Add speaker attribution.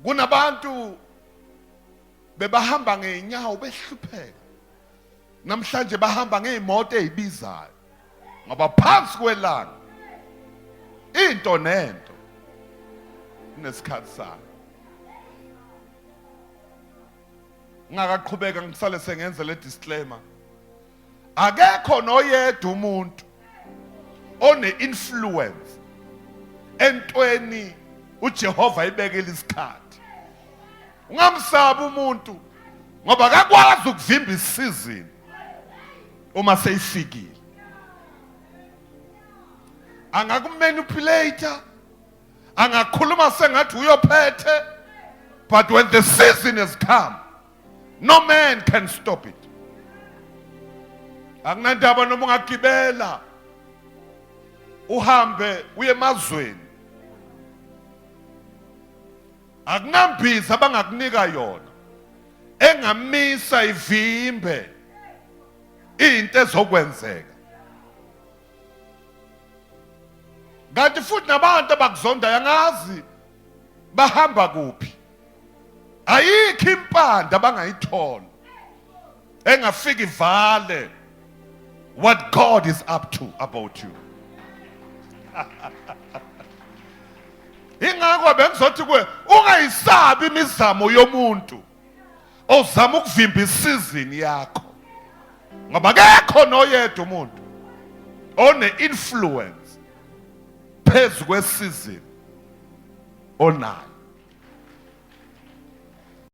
Speaker 1: Kunabantu bebahamba ngeenyawo behlupheka, namhlanje bahamba ngey'moto ey'bizayo ngoba phansi kwelanga into nento kunesikhathi sayo. Ngingakaqhubeka ngisale sengenza le disclaimer, akekho noyedwa umuntu one-influence entweni uJehova ayibekela isikhathi. Ungamsabi umuntu ngoba akakwazi ukuvimba isizini uma seyifikile. Angakumanipulate, angakhuluma sengathi uyophethe, but when the season has come, no man can stop it. Akunandaba noma ungagibela uhambe uye emazweni, akunambiza abangakunika yona engamisa ivimbe into ezokwenzeka. Kanti futhi nabantu abakuzondayo angazi bahamba kuphi, ayikho impande abangayithola engafika ivale what God is up to about you. Ingakho bengizothi kuwe, ungayisabi imizamo yomuntu ozama ukuvimba isizini yakho, ngoba akekho noyedwa umuntu one-influence phezu kwesizini onayo.